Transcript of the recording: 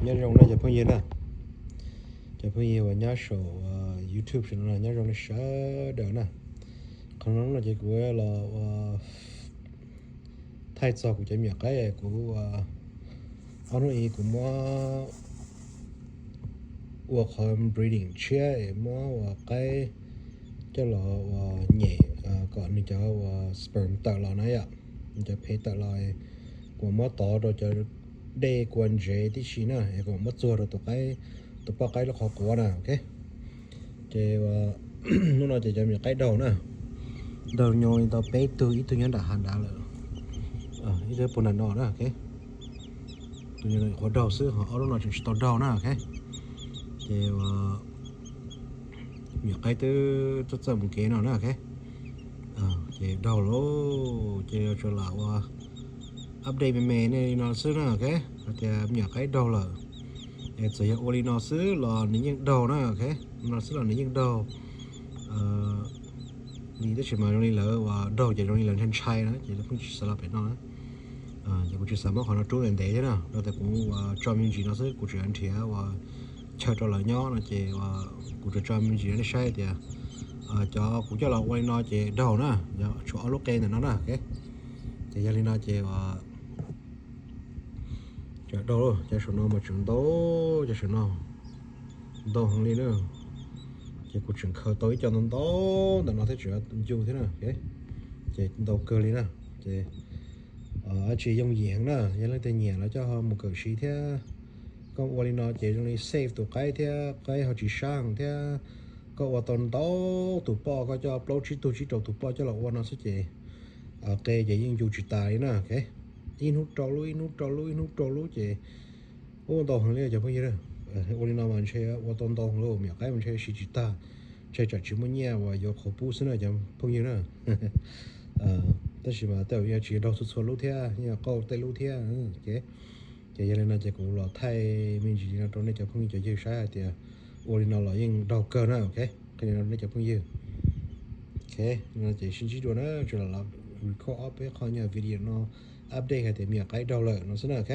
Nyob zoo na cov phooj ywg na, cov phooj ywg uas nyob saum YouTube sawv daws no nyob zoo nej sawv daws na. Qhov no no ces kuv los ua thaij txog kuv cov me nyuam qaib kuv ua ob hnub ib kuv muab ua qhov breeding tshiab es muab ua qaib coj los ua nyem kom nws cov ua sperm tawm los na yom, nws cov phev tawm los, kuv muab tov rau cov dej kua ntsev tib si na es kuv muab txuag rau tus qaib, tus poj qaib lub qhov quav na, ok. Ces hnub no ces cov me nyuam qaib daug na, daug nyo li tau peb tug, ib tug nyob nram hav nrad lawm, ib tug puag nram no na, ok. Tus nyuam qhuav daug xwb ho ob lub no tseem tsis tau daug na, ok. Ces me nyuam qaib twb txawj txawj mus kev no na, ok. Ces daug lawm ces yuav tsum lam ua update me me nej li no xwb na, ok. Hais tias me nyuam qaib daug lawm, txawm yog ua li no xwb los nws yeej daug na, ok. No xwb los nws yeej daug li, tab sis mas zoo li lawv uas daug ces zoo li lawv ntshai ntshai na ces lawv pheej tsis xav los pem no na. Ces kuv tsis xav muab qhov no rub ntev ntev thiab na, rau tias kuv ua tso me ntsis no xwb, kuv tseem nrhiav ua chaw rau lawv nyob no ces kuv tsuas tso me ntsis no nej saib tias cov kuv coj los ua li no ces daug na, tshuav ob lub qe ntawm no na, ok. Ces yog li no ces tseem daug, cov saum no mas tseem ntau, cov saum no ntau heev li na. Ces kuv tseem khaws tau ib co ntau ntau ntawm no thiab tseem ncu thiab na, ces ntau kawg li na. Ces dab tsi yooj yim heev na, yog leej twg nyiam los coj ho mus kawm siv thiab. Koj ua li no ces zoo li safe tus qaib thiab qaib ho tsis sab heev thiab. Koj ua tau ntau tus poj, koj coj plaub tsib tug tsib rau tus poj coj los ua no xwb ces qe ces yeej ncu tsis tas li na, ok. Ib hnub rau lub, ib hnub rau lub, ib hnub rau lub ces ua ntau heev li cov phooj ywg na. Ua li no mas ntshe ua tau ntau heev li, me nyuam qaib mas ntshe siv tsis tag, ntshe tsam tsis muaj nyiaj uas yuav qhuav pub xwb na cov phooj ywg na. Tab sis mas tej zaum yog tsis daug txhua txhua lub thiab, yeej qauj tej lub thiab, ok. Ces yog li no ces kuv los thaij me ntsis li no rau nej cov phooj ywg cov ywg saib hais tias ua li no los yeej daug kawg na, ok. Qhia li no nej cov phooj ywg. Ok, no ces sib ntsib dua na, tsuas lam los record ob peb qho nyuag video no update hais tias me nyuam qaib daug lawm no xwb na, ok.